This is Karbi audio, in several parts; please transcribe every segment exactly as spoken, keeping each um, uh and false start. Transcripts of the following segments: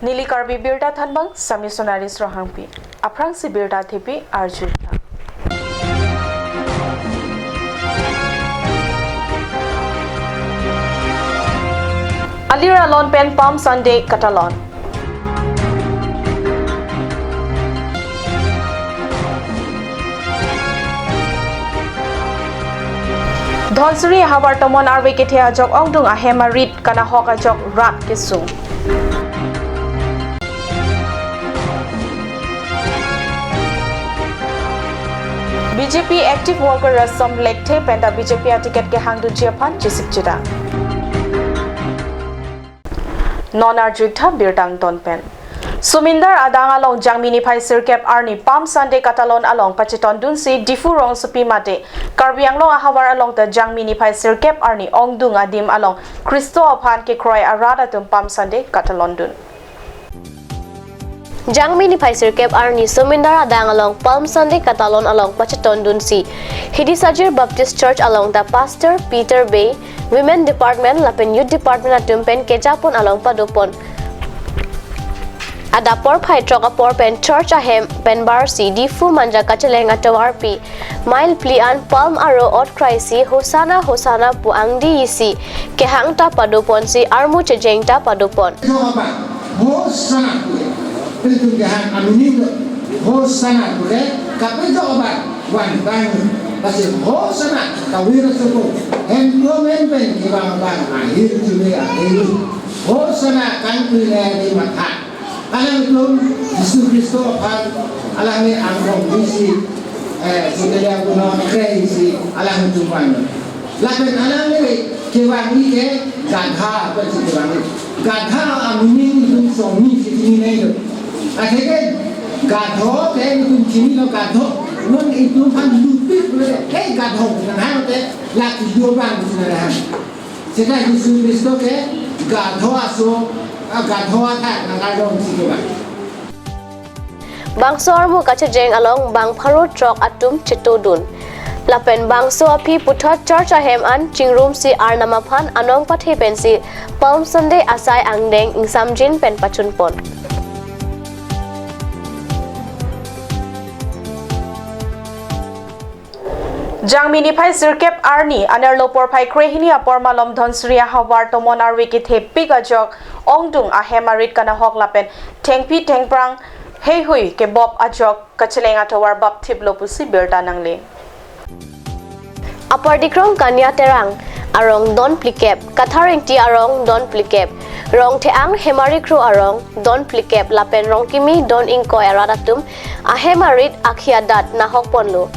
Neli Karbi Birta thanbang, Sami Sonari Srohangpi. Aphrangsi birta thepi arjutha. Alir alon pen Palm Sunday katalon. Dhansiri ahavar tomon arve kethe ajok ongdung ahem arit kanahok ajok rat kesung. B J P active worker Rasom Lekthe penta B J P aticket kehang dunji aphan chesik chedang. Non arjutha birta angton pen. Sumindar adang along Jangmi niphai sirkep arni Palm Sunday katalon along pachetondunsi Diphu rongsopi mate Karbi Anglong ahavar along ta Jangmi niphai sirkep arni ongdung adim along Khristo aphan kekroi arat atum Palm Sunday katalondun. Jangmi niphai sirkep arni Sumindar adang along Palm Sunday katalon along pachetondunsi Hidisajir Baptist Church along ta Pastor Peter Bey, Women Department lapen Youth Department atum pen kejapon along padopon. Adap porphai throk apor pen church ahem pen barsi Diphu manja kacheleng atovarpi mile phli an palm aro ot kraisi Hosanna Hosanna pu angdi isi kehang ta padoponsi armu chejeng ta padopon. Jehovah, Hosanna pu. Pen itum kehang a-meaning do. Hosanna pu ke kape Jehovah van bang. Lasi Hosanna kawir suku. Hem komen pen kevang bang ahir jule ahir. Hosanna kangpile di matha. Alangtum Jisu Khristo aphan alangli angbong isi, eh, sutele abuno kre isi alangtum van. Lapen alangli kevangji ke gadha pensi kevangji. Gadha a-meaning itum songni si chininei lo. Akhirnya gadho te itum chinilo gadho. Non itum aphan lupik lo. Hei gadho, nang hang te laki dua bang si nang hang. Seta Jisu Khristo ke gadho aso, ah, gadho athak nangkardom si kevang. Bangso armu kachejeng along bang pharo throk atum chetodun. Lapen bangso aphi puthot church ahem an chingrumsi Arnam aphan anong pathe pensi Palm Sunday asai angdeng ingsamjin pen pachunpon. Jangmi niphai sirkep arni anerlo porphai krehini apor malom Dhansiri ahavar tomon arve kethepik ajok ongdung ahem arit kanahok lapen thengpi thengphrang heihui kebop ajok kacheleng atovar bapthiplo pusi birta nangle. Upper Dikrong Kanya Terang arong don phlikep, Kathar Ingti arong don phlikep, Rongtheang Hemari Kro arong don phlikep lapen Rongkimi don ingkoi arat atum ahem arit akhia dat nahokponlo.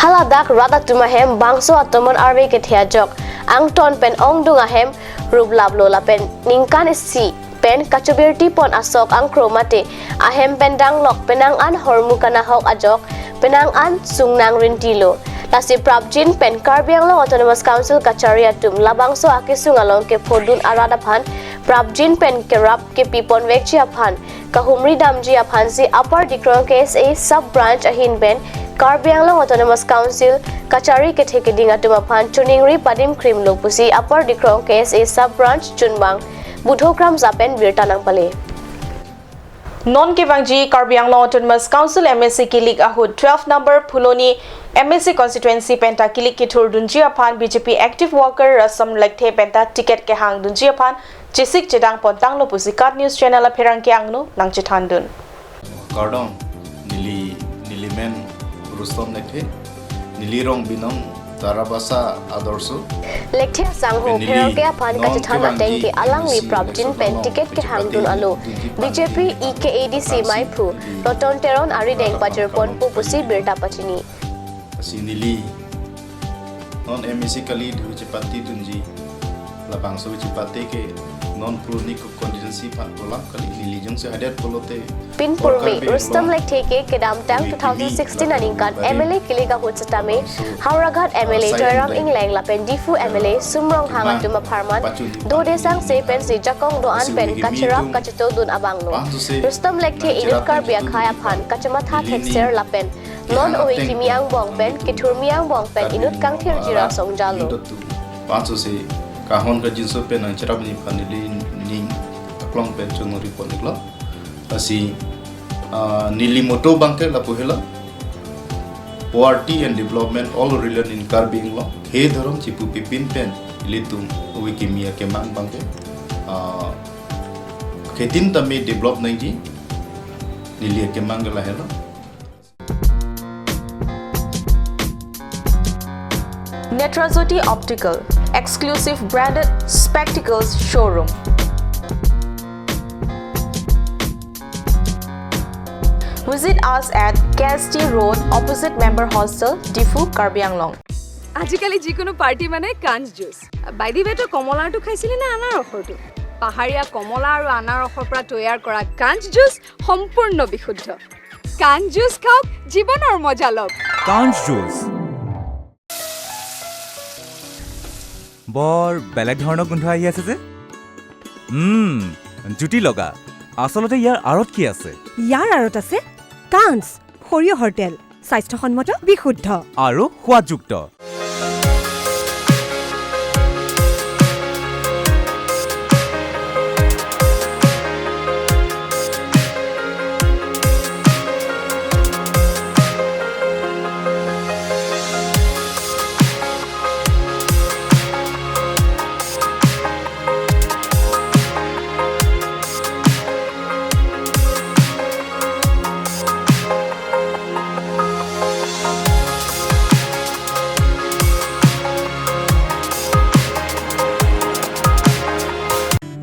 Haladak rat atum ahem bangso atomon arve kethe ajok angton pen ongdung ahem ruplaplo lapen ningkan isi pen kachobirtipon asok angkro mate ahem pen danglok penang an hormu kanahok ajok penang an sungnang rintilo. Lasi prapjin pen Karbi Anglong Autonomous Council kachari atum labangso akesung along kephodun arat aphan prapjin pen kerap kepiponvekji aphan kahumri damji aphansi Upper Dikrong K S A Sub Branch ahin pen Karbi Anglong Autonomous Council kachari kethe keding atum aphan choningri padim krimlo pusi Upper Dikrong K S A Sub Branch chunbang Budho Kramsa pen birta nangpale. Non kevangji Karbi Anglong Autonomous Council M A C kilik ahut twelve number Phuloni M A C constituency penta kilik kethurdunji aphan B J P active worker Rasom Lekthe penta ticket kehangdunji aphan chesik chedang pontanglo pusi KAT News Channel apherangke angno nangchethandun. Kardom, neli, neli men Rustom Lekthe, neli rong binong Tarabasa Adorsho. Lekthe asangho pherangke aphan kachethan ateng ke alangli prapjin pen ticket kehangdun alo B J P E K A D C maiphu Roton Teron arideng pajirponpo pusi birta pachini. Lasi neli non M A C kali du chepatedunji. Labangso chepate ke non Phuloni constituency aphan pu alam kali, neli jongsi hadet pulote Pinpurme Rustom Lekthe ke kedamtang two thousand sixteen aningkan M L A kilik ahut setame Howraghat M L A Joyram Engleng lapen Diphu M L A Sum Ronghang atum apharman dode sangse pensi jakong do-an pen kacherap kachetodun abanglo. Rustom Lekthe inut Karbi akhei aphan kachematha thekser lapen non ove kimi angbong pen kethurmi angbong pen inut kangthirji ra songjalo. Panso se kahon kajinso pen nangcherapji aphan neli ning Klong pen chonori pon iklo. Lasi, ah, neli motto abangke lapu helo. Poverty and development all reliant in Karbi Anglong. He dhorom chipu pipin pen ilitum ove kimi akemang abangke, ah, khetin tame develop nangji. Neli akemang ke lahelo. Netrajyoti Optical, exclusive branded spectacles showroom. Visit us at K S T Road, opposite Member Hostel, Diphu, Karbi Anglong. আজিকালি যিকোনো পাৰ্টি মানে কাঞ্চ juice. By the ৱে, তই কমলাৰটো খাইছিলি নে আনাৰসৰটো? পাহাৰীয়া কমলা আৰু আনাৰসৰ পৰা তৈয়াৰ কৰা কাঞ্চ জুচ সম্পূৰ্ণ বিশুদ্ধ। কাঞ্চ জুচ খাওক, জীৱনৰ মজা লওক। কাঞ্চ জুচ। বৰ বেলেগ ধৰণৰ গোন্ধ আহি আছে যে। উম, জুতি লগা। আচলতে ইয়াৰ আঁৰত কি আছে? ইয়াৰ আঁৰত আছে কাঞ্চ, সৰিয়হৰ তেল, স্বাস্থ্যসন্মত, বিশুদ্ধ আৰু সোৱাদযুক্ত।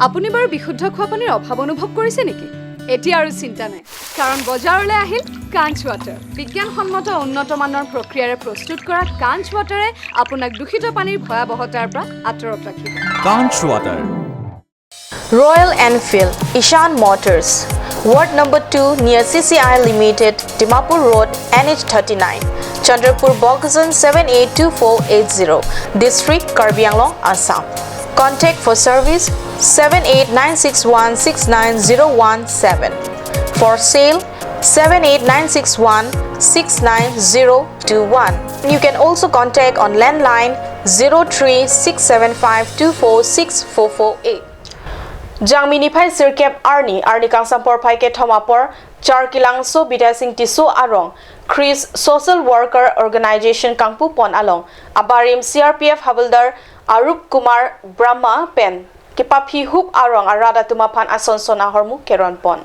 আপুনি বাৰু বিশুদ্ধ খোৱা পানীৰ অভাৱ অনুভৱ কৰিছে নেকি? এতিয়া আৰু চিন্তা নাই, কাৰণ বজাৰলৈ আহিল কাঞ্চ ৱাটাৰ। বিজ্ঞানসন্মত উন্নত মানৰ প্ৰক্ৰিয়াৰে প্ৰস্তুত কৰা কাঞ্চ ৱাটাৰে আপোনাক দূষিত পানীৰ ভয়াৱহতাৰ পৰা আঁতৰত ৰাখিব। কাঞ্চ water. Royal Enfield, Ishan Motors, Ward number two near C C I Limited, Dimapur Road, N H thirty-nine, Chandrapur, Bokajan seven eight two four eight zero, District, Karbi Anglong, Assam. Contact for service seven eight nine six one six nine zero one seven. For sale seven eight nine six one six nine zero two one. You can also contact on landline zero three six seven five two four six four four eight. Jangmi niphai sirkep arni, arni kangsam porphai kethom apor, Charkilangso Bidya Sing Tisso arong, Kris Social Worker Organization kangpupon along abarim C R P F Havildar Arup Kumar Brahma pen kepaphihup arong arat atum aphan asonson ahormu keronpon.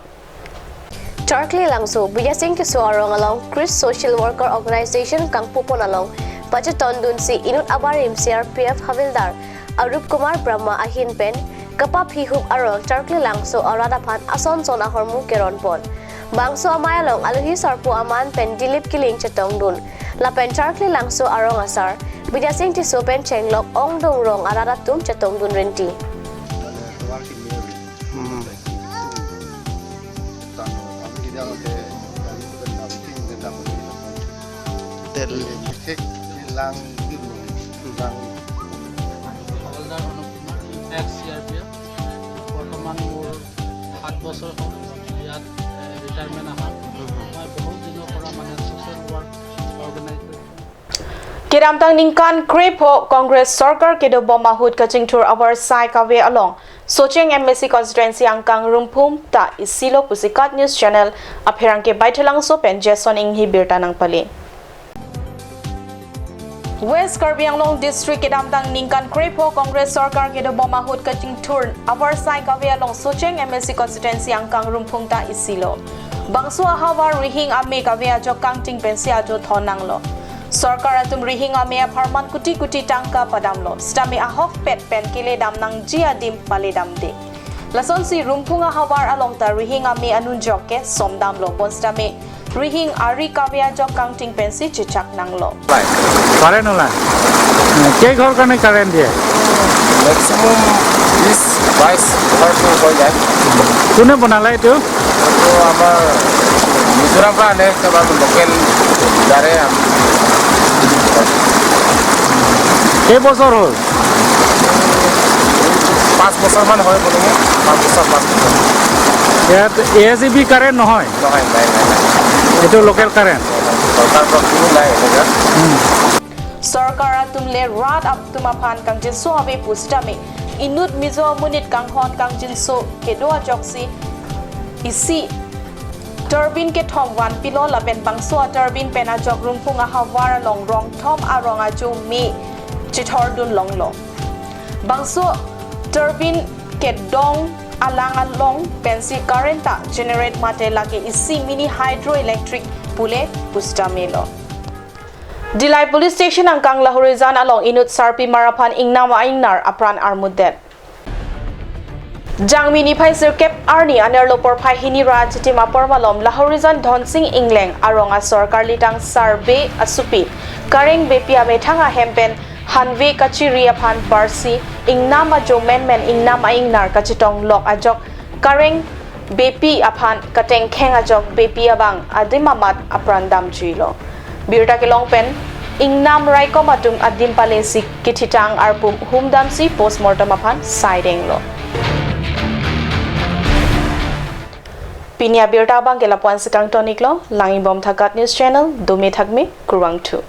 Charkilangso Bidya Sing Tisso arong along Kris Social Worker Organization kangpupon along pachetondunsi inut abarim C R P F Havildar Arup Kumar Brahma ahin pen kepaphihup arong Charkilangso arat aphan asonson ahormu keronpon. Bangso amei along alohi sarpo aman pen Dilip Killing chetongdun. Lapen Charkilangso arong asar Bidya Sing Tisso pen chenglok ongdung rong arat atum chetongdun rinti. Tel. Havildar Anup Kumar, ex C R P F। বৰ্তমান মোৰ সাত বছৰ হ'ল ইয়াত, এ, ৰিটায়াৰমেণ্ট অহা। মই বহুত দিনৰ পৰা মানে ছ'চিয়েল ৱৰ্ক অৰ্গেনাইজ কৰি Kedamtang ningkan krepho Congress sorkar kedobom ahut kachingthur avarsai kave along Socheng M A C constituency angkang Rumphung ta isilo pusi KAT News Channel apherangke Baithalangso pen Jason Inghi birta nangpale. West Karbi Anglong District kedamtang ningkan krepho Congress sorkar kedobom ahut kachingthur avarsai kave along Socheng M A C constituency angkang Rumphung ta isilo. Bangso ahavar rihing ame kave ajok kangting pensi ajo thon nanglo. Sorkar atum rihing ame apharman kuti kuti tangka padamlo. Sitame ahokpet pen keledam nangji adim paledamde. Lasonsi Rumphung ahavar along ta rihing ame anunjok ke somdamlo. Bonsitame rihing ari kave ajok kangting pensi chechak nanglo. Current ওলাই। কে ঘৰ কাৰণে কাৰেণ্ট দিয়ে? ম্যাক্সিমাম বিশ বাইশ ঘৰটো হৈ যায়। কোনে বনালে এইটো? এইটো আমাৰ মিজোৰাম পৰা আনে, আমাৰ লোকেল ডিলাৰে আমি। কেইবছৰ হ'ল? পাঁচ বছৰমান হয় বোলে, পাঁচ বছৰ, পাঁচ বছৰ। ইয়াত এ এছ ই বি কাৰেণ্ট নহয়? নহয়, নাই, নাই, নাই। এইটো লোকেল কাৰেণ্ট? চৰকাৰৰ পৰা কোনো নাই এনেকুৱা। উম। চৰকাৰ Sorkar atum le rat atum aphan kangjinso ave pusitame inut Mizo amonit kanghon kangjinso kedo ajoksi isi turbine kethom vanpilo lapen bangso a turbine pen ajok Ringhum ahavar along rong thom arong ajo me chethordun longlo. Bangso turbine kedong alang along pensi current ta generate mate lake isi mini hydroelectric pule pusitame lo. Dillai Police Station angkang Lahorijan along inut sarpimar aphan ingnam a-ingnar apran armudet. Jangmi niphai sirkep arni anerlo porphai hini ra chitim apor malom Lahorijan Dhonsing Ingleng arong asor karlitang Sarbe asupi Kareng Beypi amethang ahem pen hanve kachiri aphan parsi ingnam ajo menmen ingnam a-ingnar kachetong lok ajok Kareng Beypi aphan katengkheng ajok Beypi abang adim amat apran damjuilo. Birta kelong pen ingnam raikom atum adim palesi kithitang arpum humdamsi postmortem aphan saidenglo. Pini abirta abangke lapu-ansi kangtoniklo, langbom tha KAT News Channel, dome thakme, kurvangthu.